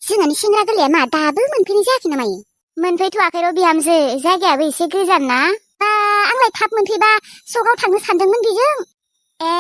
जोंहानि सेंग्रा गोरलैया मा दाबो मोनफैनाय जायाखै नामा? मोनफैथ'वाखै र' बिहामजो, जायगायाबो एसे गोजान ना। आंलाय थाब मोनफैबा सकआव थांनो सानदोंमोन बेजों। ए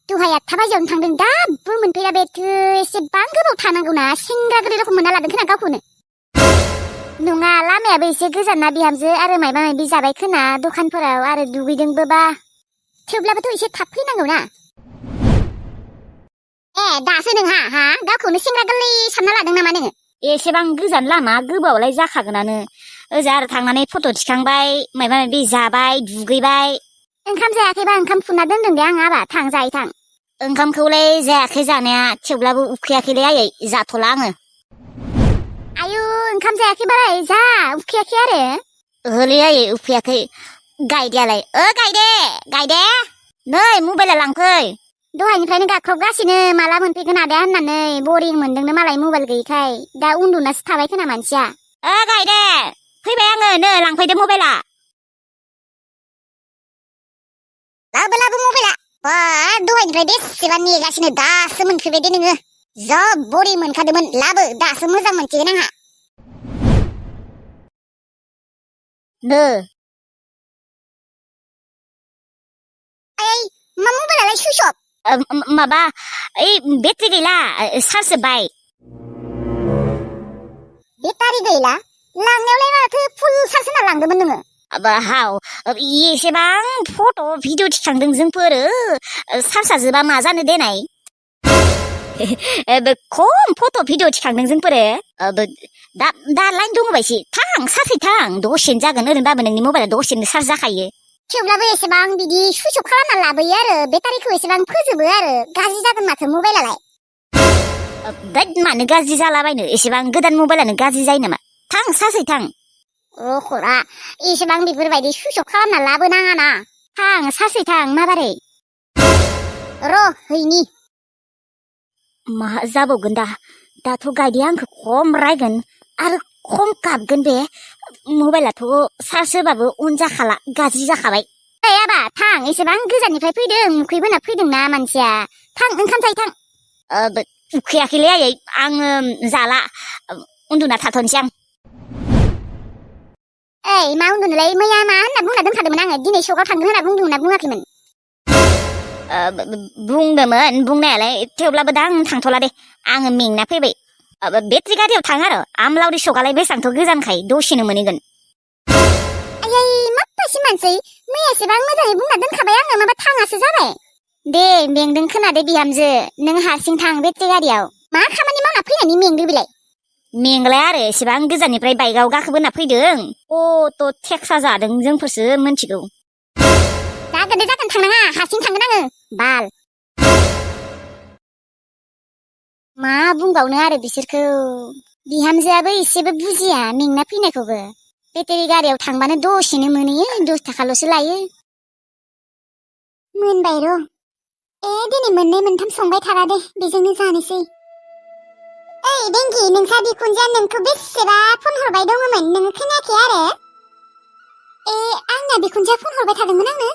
दहाय 8 बाजियावनो थांदों, दाबो मोनफैया बेथो एसेबां गोबाव थानांगौना, सेंग्रा गोरलै रखम मोनना लादों खोना गावखौनो। नङा, लामायाबो एसे गोजान ना बिहामजो, आरो माबा माबि जाबाय खोना दखानफोराव, आरो दुगैदोंबोबा। थेवब्लाबोथ' एसे थाब फैनांगौ ना। दासो नोंहा गावखौनो सेंग्रा गोरलै सानना लादों नामा नोङो? एसेबां गोजान लामा गोबावलाय जाखागोनानो। ओजा आरो थांनानै फट' थिखांबाय, माबा माबि जाबाय, दुगैबाय। ओंखाम जायाखैबा ओंखाम फुनना दोनदों दे आं आबा, थां जायै थां। ओंखामखौलाय जायाखै जानाया, थेवब्लाबो उखैयाखैलै आयै, जाथ'ला आङो। आयु ओंखाम जायाखै बाराय, जा उखैयाखै आरो? ओहोलै आयै उखैयाखै। गायदेयालाय? गायदे नै मबाइला लांफै। दहायनिफ्रायनो गाख्रबगासिनो माला मोनफैगोन आदाया होननानै, बरिं मोनदोंनो मालाय मबाइल गैयैखाय, दा उन्दुनासो थाबाय खोना मानसिया। गायदे फैबाय आङो, नै लांफैदो मबाइला। लाबो मबाइला। दहायनिफ्राय बेसेबा नेगासिनो, दासो मोनफैबाय दे नोङो। जा बरिं मोनखादोंमोन, लाबो दासो मोजां मोनसिगोन आंहा। नो मा मबाइलालाय सुइस अफ? माबा ओइ बेटारि गैला, चार्ज जोब्बाय। बेटारि गैला? लांनायावलाय माथो फुल चार्ज होना लांदोंमोन नोङो? हाव एसेबां फट' भिडिअ थिखांदों जोंफोरो, चार्जआ जोबा मा जानो देनाय। खम फट' भिडिअ थिखांदों जोंफोरो। दा लाइन दङबायसि, थां सार्जै थां, दसेनो जागोन, ओरैनो बाबो नोंनि मबाइला दसेनो चार्ज जाखायो। थेवब्लाबो एसेबां बिदि सुइस अफ खालामना लाबोयो आरो, बेटारिखौ एसेबां फोजोबो आरो, गाज्रि जागोन माथो मबाइलालाय। मानो गाज्रि जालाबायनो, एसेबां गोदान मबाइलानो गाज्रि जायो नामा? थां सार्जै थां। खरा एसेबां बेफोरबायदि सुइस अफ खालामना लाबोनाङा ना। थां सार्जै थां, माबारै? र' हैनि। मा जाबावगोन दाथ' गायदेया आंखौ खम रायगोन आरो खम गाबगोन बे। मबाइलाथ' चार्ज होबाबो अन जाखाला, गाज्रि जाखाबाय। आबा थां, एसेबां गोजाननिफ्राय फैदों, उखैबोना फैदोंना मानसिया। थां ओंखाम जायै थां। उखैयाखैलै आयै, आङो जाला, उन्दुना थाथ'नोसै आं। मा उन्दुनोलाय, मैया मा होनना बुंना दोनखादोंमोन आङो, दिनै सकआव थांगोन होनना बुंदोंमोन ना बुङाखैमोन? बुंदोंमोन बुंनायालाय, थेवब्लाबो दा आं थांथ'ला दे, आङो मेंना फैबाय। बेटारि गारियाव थां आरो, आमलावरि सकआलाय बेसेबांथ' गोजानखाय दसेनो मोनहैगोन। आयै माप्पासि मानसै, मैया एसेबां मोजाङै बुंना दोनखाबाय आङो, माबा थाङासो जाबाय। दे मेंदों खोनादो बिहामजो, नों हारसिं थां बेटारि गारियाव। मा खामानि मावना फैनायनि मेंदो बिलाय? मेंलाय आरो, एसेबां गोजाननिफ्राय बाइकआव गाखोबोना फैदों, टेक्सा जादों जोंफोरसो मोनथिगौ। जागोन दे जागोन, थांनाङा, हारसिं थांगोन आङो, बाल। मा बुंबावनो आरो बिसोरखौ, बिहामजोआबो एसेबो बुजिया मेंना फैनायखौबो। बेटारि गारियाव थांबानो दसेनो मोनहैयो, 10 थाखाल'सो लायो। मोनबाय र'। दिनै मोननै मोनथाम संबाय थाला दे, बेजोंनो जानोसै। बेंकि, नोंसा बिखुनजोआ नोंखौ बेसेबा फन हरबाय दङमोन, नोङो खोनायाखै आरो? आंना बिखुनजोआ फन हरबाय थादोंमोन आंनो?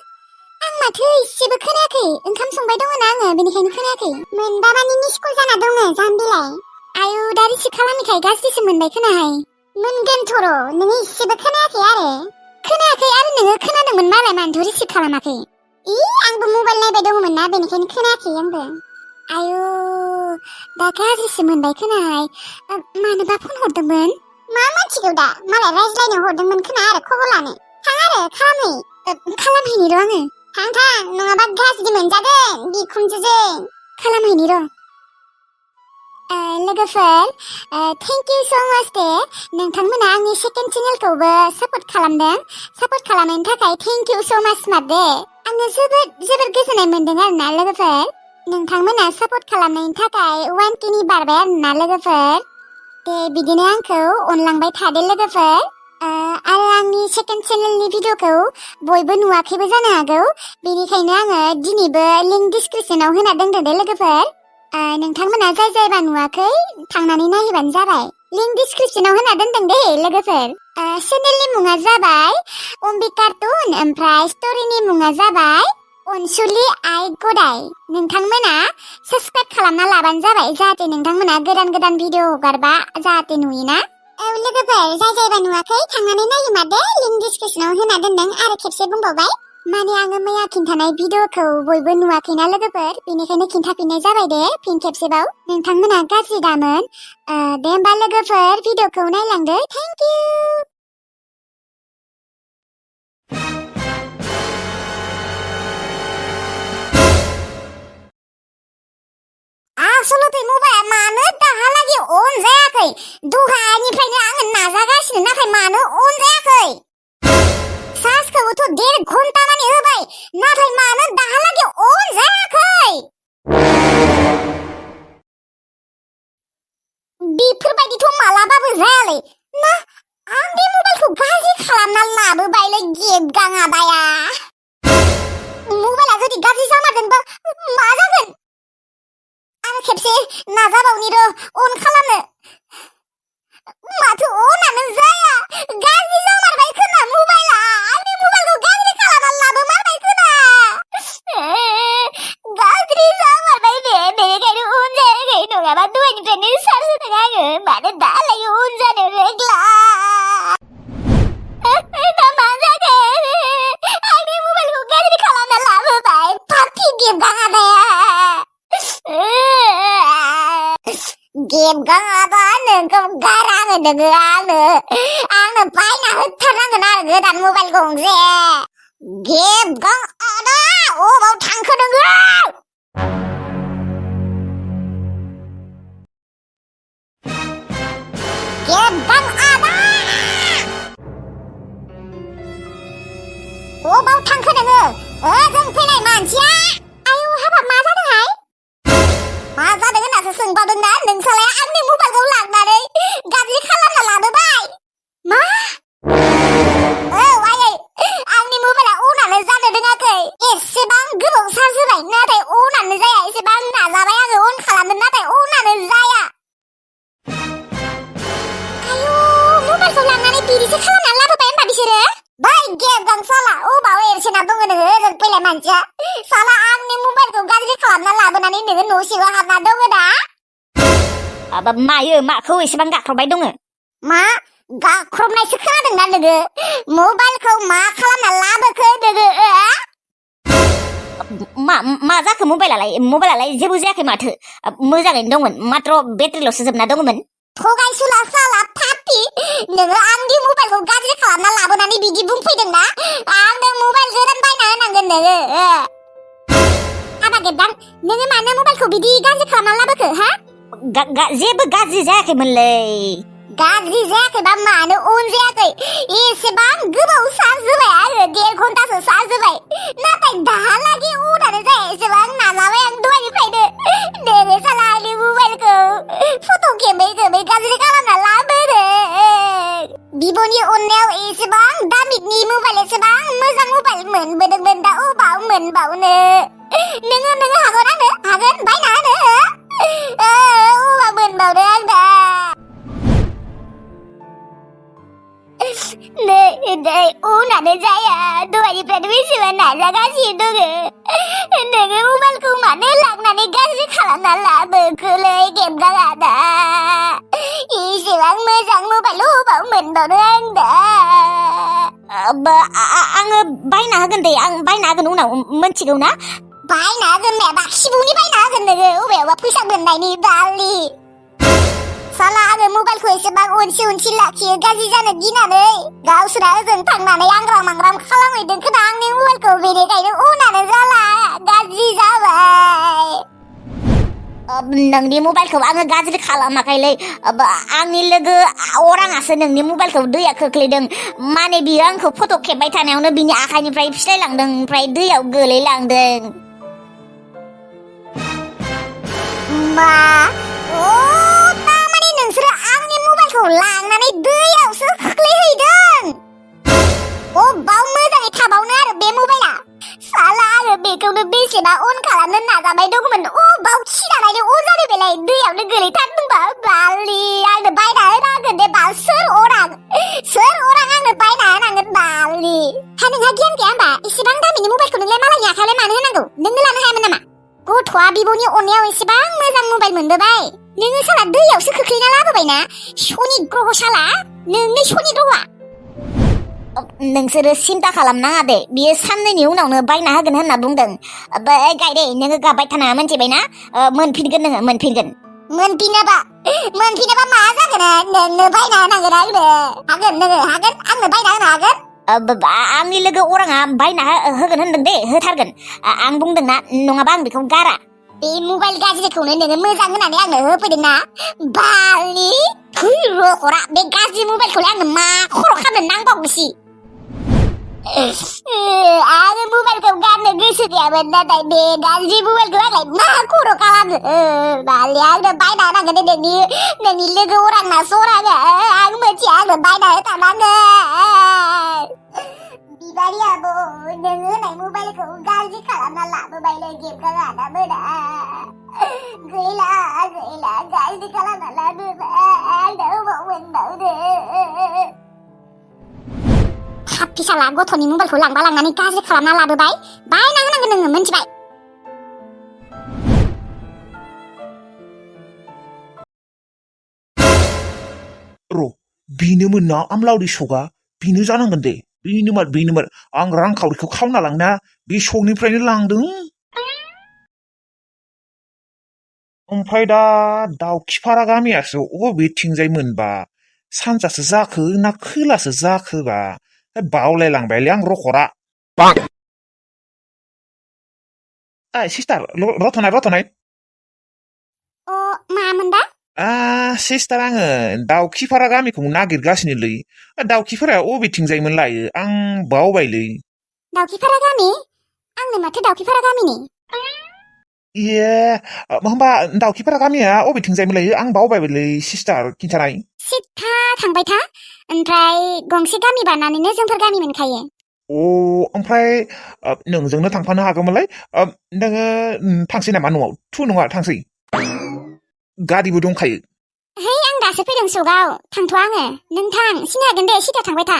आं माथो इसेबो खोनायाखै, ओंखाम संबाय दङना आङो, बेनिखायनो खोनायाखै। मोनबा मानि मिस कल जाना दङ, जाम्बिलाय। आयु दा रिसिभ खालामिखाय गाज्रिसो मोनबाय खोनाहाय। मोनगोनथ' र', नोङो इसेबो खोनायाखै आरो? खोनायाखै आरो नोङो खोनादोंमोन मालाय, मानोथ' रिसिभ खालामाखै? आंबो मबाइल नायबाय दङमोन ना, बेनिखायनो खोनायाखै आंबो। आयु दा गाज्रिसो मोनबाय खोनाहाय। मानोबा फन हरदोंमोन? मा मोनथिगौ दा, मालाय रायज्लायनो हरदोंमोन खोना आरो खबर लानो। थां आरो खालामहैनि र' आङो। थां नङाबा गाज्रि मोनजागोन बिखुनजोजों। खालामहैनि र'। लोगोफोर, थेंक इउ स' माच दे, नोंथांमोना आंनि सेकेन्ड चेनेलखौबो सापर्ट खालामदों। सापर्ट खालामनायनि थाखाय थेंक इउ स' माच मारदे। आङो जोबोद गोजोननाय मोनदों आरोना लोगोफोर। नोंथांमोना सापर्ट खालामनायनि थाखाय 1K नि बारबाय आरोना लोगोफोर। दे बिदिनो आंखौ अनलांबाय थादो लोगोफोर। आरो आंनि सेकेन्ड चेनेलनि भिडिअखौ बयबो नुवाखैबो जानो हागौ, बेनिखायनो आङो दिनैबो लिंक डिसक्रिपसनाव होना दोनदो दे लोगोफोर। नोंथांमोना जायबा नुवाखै थांनानै नायहैबानो जाबाय। लिंक डिसक्रिपसनाव होना दोनदों दे लोगोफोर। चेनेलनि मुङा जाबाय अम्बि कार्टुन, ओमफ्राय स्ट'रिनि मुङा जाबाय अनसुलि आइ गदाय नोंथांमोना साबस्क्राइब खालामना लाबानो जाबाय जाहाथे नोंथांमोना गोदान गोदान भिडिअ हगारबा जाहाथे नुयोना लोगोफोर जाय जायबा नुवाखै थांनानै नायहैमारदो लिंक डिसक्रिपसनाव होना दोनदों आरो खेबसे बुंबावबाय माने आङो मैया खिन्थानाय भिडिअखौ बयबो नुवाखैना लोगोफोर बेनिखायनो खिन्थाफिननाय जाबाय दे फिन खेबसेबाव नोंथांमोना गाज्रि दामोन दे होमबा लोगोफोर भिडिअखौ नायलांदो थेंक इउ आसलते मबाइला मानो दाहालागै अन जायाखै दहायनिफ्रायनो आङो नाजागासिनो नाथाय मानो अन जायाखै चार्जखौबोथ' 1.5 घन्टा मानि होबाय नाथाय मानो दाहालागै अन जायाखै बेफोरबायदिथ' मालाबाबो जायालै ना आं बे मबाइलखौ गाज्रि खालामना लाबोबायलै गेबगाङादाया मबाइला जुदि गाज्रि जामारदोंबा मा जागोन आं खेबसे नाजाबावनि र' अन खालामनो माथो अनानो जाया गाज्रि जामारबाय खोना मबाइला आंनि मबाइलखौ गाज्रि खालामना लाबोमारबाय खोना गाज्रि जामारबाय बेनिखायनो अन जायाखै नङाबा दहायनिफ्रायनो चार्ज होदों आङो मानो दालाय अन जानो रोंला दा मा जागोन आंनि मबाइलखौ गाज्रि खालामना लाबोबाय पापि गेबगाङादाया गेबगाङाबा नोंखौ गाराङो नोङो आंनो बायना होथारनांगोन आरो गोदान मबाइल गंसे गेबगाङादा अबाव थांखो नोङो गेबगाङादा अबाव थांखो नोङो ओजों फैनाय मानसिया आयौ हाबाब मा जादोंहाय मा जादों होननासो सोंबावदों ना नोंसालाय आंनि मबाइलखौ लांनानै गाज्रि खालामना लाबोबाय मा आयै आंनि मबाइला अनानो जानो रोङाखै एसेबां गोबाव चार्ज होबाय नाथाय अनानो जाया एसेबां नाजाबाय आङो अन खालामनो नाथाय अनानो जाया आयौ मबाइलखौ लांनानै बिदिसो खालामना लाबोबाय होनबा बिसोरो बै गेबगां साला अबाव एरसेना दङ नोङो ओजों फैलाय मानसिया साला आंनि मबाइलखौ गाज्रि खालामना लाबोनानै नोङो न' सिङाव हाबना दङ दा मायो माखौ एसेबां गाख्रबबाय दङ मा गाख्रबनायसो खोनादोंना नोङो मबाइलखौ मा खालामना लाबोखो नोङो मा जाखो मबाइलालाय जेबो जायाखै माथो मोजाङैनो दंमोन मात्र बेटारिल'सो जोबना दङमोन थगायसुला साला पापि नोङो आंनि मबाइलखौ गाज्रि खालामना लाबोनानै बिदि बुंफैदोंना आंनो मबाइल गोदान बायना होनांगोन नोङो हाबा गेबगां नोङो मानो मबाइलखौ बिदि गाज्रि खालामना लाबोखो हा जेबो गाज्रि जायाखैमोनलै गाज्रि जायाखैबा मानो अन जायाखै एसेबां गोबाव चार्ज होबाय आरो 1.5 घन्टासो चार्ज होबाय नाथाय दाहालागै अनानो जाया एसेबां नाजाबाय आं दहायनिफ्रायनो नोङो साला आंनि मबाइलखौ फट' खेबै गाज्रि खालामना लाबोदों बिब'नि अननायाव एसेबां दामिकनि मबाइल एसेबां मोजां मबाइल मोनबोदोंमोन दा अबाव मोनबावनो नोङो हागोन आंनो हागोन बायना होनो अबाव मोनबावनो आं दा नै अनानो जाया दहायनिफ्रायनो बेसेबां नाजागासिनो दङ नोङो मबाइलखौ मानो लांनानै गाज्रि खालामना लाबोखोलै गेबगाङादा एसेबां मोजां मबाइल अबाव मोनबावनो आं दा आङो बायना होगोन दे आं बायना होगोन उनाव मोनथिगौ ना बायना होगोन माबा खिबुनि बायना होगोन नोङो अबेयावबा फैसा मोननायनि दालि साला आङो मबाइलखौ एसेबां अनसि लाखियो गाज्रि जानो गिनानै गावसोरा ओजों थांनानै आंग्राम खालामहैदों खोना आंनि मबाइलखौ बेनिखायनो अनानो जाला गाज्रि जाबाय नोंनि मबाइलखौ आङो गाज्रि खालामाखैलै आंनि लोगो अराङासो नोंनि मबाइलखौ दैया खोख्लैदों माने बियो आंखौ फट' खेबबाय थानायावनो बिनि आखाइनिफ्राय फिस्लायलांदों ओमफ्राय दैयाव गोलैलांदों मा तारमाने नोंसोरो आंनि मबाइलखौ लांनानै दैयावसो खोख्लैहैदों अबाव मोजाङै थाबावनो आरो बे मबाइला साला आङो बेखौनो बेसेबा अन खालामनो नाजाबाय दंमोन अबाव खिनानै अन जानो बेलाय दैयावनो गोलैथारदोंबा बालि आंनो बायना होनांगोन दे बाल सोर अरां आंनो बायना होनांगोन बालि हा नोंहा गियान गैया होमबा इसेबां दामिनि मबाइलखौ नोंलाय मालायनि आखायावलाय मानो श'नि अननायाव एसेबां मोजां मबाइल मोनबोबाय नोङो साला दैयावसो खोख्लैना लाबोबायना श'नि ग्रहशाला नोंनि श'नि ग्रहआ नोंसोरो सिन्था खालामनाङा दे बियो साननैनि उनावनो बायना होगोन होनना बुंदों गायदे नोङो गाबबाय थानाङा मोनथिबायना मोनफिनगोन नोङो मोनफिनगोन मोनफिनाबा मा जागोन नोंनो बायना होनांगोन हागोन नोङो हागोन आंनो बायना होनो हागोन आंनि लोगो अराङा बायना होगोन होनदों दे होथारगोन आं बुंदोंना नङाबा आं बेखौ गारा बे मबाइल गाज्रिखौनो नोङो मोजां होननानै आंनो होफैदोंना बालनि रखरा बे गाज्रि मबाइलखौलाय आंनो मा खर' खालामनो नांबावगौसि आङो मबाइलखौ गारनो गोसो गैयामोन नाथाय बे गाज्रि मबाइलखौ आंलाय मा खर' खालामनो बालनि आंनो बायना होनांगोन नोंनि लोगो अरांना सराङो आं मोनथिया आंनो बायना होथारनांगोन बिबारि आबौ नोङो होनाय मबाइलखौ गाज्रि खालामना लाबोबायलै गेमखौ आना मोना गैला गाज्रि खालामना लाबोबाय आंनो अबाव मोनबावनो हाप्पिसाला गथ'नि मबाइलखौ लांबा लांनानै गाज्रि खालामना लाबोबाय बायना होनांगोन नोङो मोनथिबाय र' बेनोमोन ना आमलावरि सगा बेनो जानांगोन दे बेनोमोन आं रांखावरिखौ खावना लांना बे सकनिफ्रायनो लांदों ओमफ्राय दा दाउखिफारा गामियासो अबेथिंजाय मोनबा सानजासो जाखो ना खोलासो जाखोबा बावलायलांबायलै आं रखरा सिस्टार रथनाय मामोनबा सिस्टार आङो दाउखिफारा गामिखौ नागिरगासिनोलै दाउखिफाराया अबेथिंजायमोन लायो आं बावबायलै दाउखिफारा गामि आंनो माथो दाउखिफारा गामिनि होमबा दाउखिफारा गामिया अबेथिंजायमोन लायो आं बावबायलै सिस्टार खिन्थानाय सिद्धा थांबाय था ओमफ्राय गंसे गामि बारनानैनो जोंफोर गामि मोनखायो ओमफ्राय नोंजोंनो थांफानो हागौमोनलाय नोङो थांसै नामा न'आव नङा थांसै गारिबो दंखायो आं दासो फैदों सगाव थांथ'आ आङो नों थां सिनाय हागोन दे सिदा थांबाय था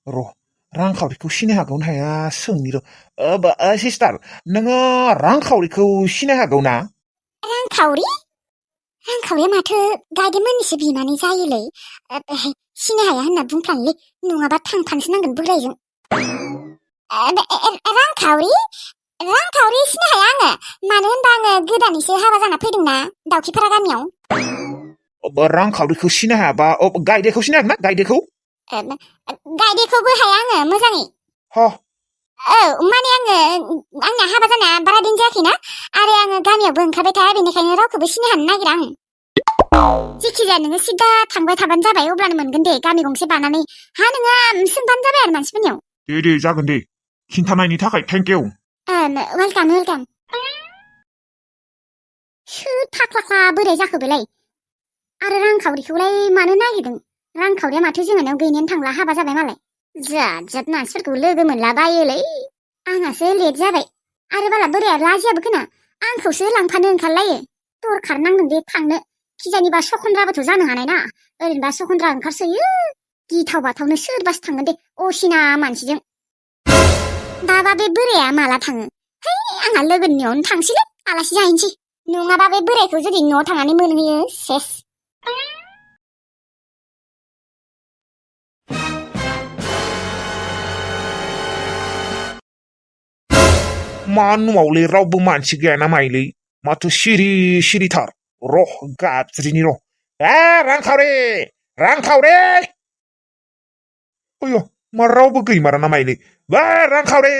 र' रांखावरिखौ सिनाय हागौना हाया सोंनि र' सिस्टार नोङो रांखावरिखौ सिनाय हागौ ना रांखावरिया माथो गायदेमोननिसो बिमानै जायोलै सिनाय हाया होनना बुंफ्लाङोलै नङाबा थांफानोसो नांगोन बोरायजों रांखावरि सिनाय हाया आङो मानो होनबा आङो गोदानैसो हाबा जाना फैदोंना दाउखिफारा गामियाव रांखावरिखौ सिनाय हायाबा गायदेखौ सिनाय हागोन ना गायदेखौ गायदेखौबो हाया आङो मोजाङै माने आंना हाबा जाना बारा दिन जायाखैना आरो आङो गामियावबो ओंखारबाय थाया बेनिखायनो रावखौबो सिनाय हानो नागिरा आं जेखिजाया नोङो सिदा थांबाय थाबानो जाबाय अब्लानो मोनगोन दे गामि गंसे बानानै नोङो सोंबानो जाबाय आरो मानसिफोरनियाव दे जागोन दे खिन्थानायनि थाखाय थेंक इउ वेलकाम सोर फाख्लाख्ला बोरै जाखो बेलाय आरो रांखावरिखौलाय मानो नागिरदों रांखावरिया माथो जोंहानाव गैनायानो थांला हाबा जाबाय मालाय जात मानसिफोरखौ लोगो मोनला बायोलै आंहासो लेट जाबाय आरो बाला बोराया लाजियाबो खोना आंखौसो लांफानो ओंखारलायो दरखार नांदों दे थांनो खिजानिबा सखन्द्राबोथ' जानो हानाय ना ओरैनोबा सखन्द्रा ओंखारसोयो गिथाव बाथावनो सोरबासो थांगोन दे असिना मानसिजों दाबा बे बोराया माला थाङो आंहा लोगोनि न'आवनो थांसैलै आलासि जाहैनोसै नङाबा बे बोरायखौ जुदि न'आव थांनानै मोनहैयो सेस मा न'आवलै रावबो मानसि गैयाना माइलै माथो सिरिथार र' गाबज्रिनि र' रांखावरि अय मा रावबो गैमारा ना माइलै रांखावरि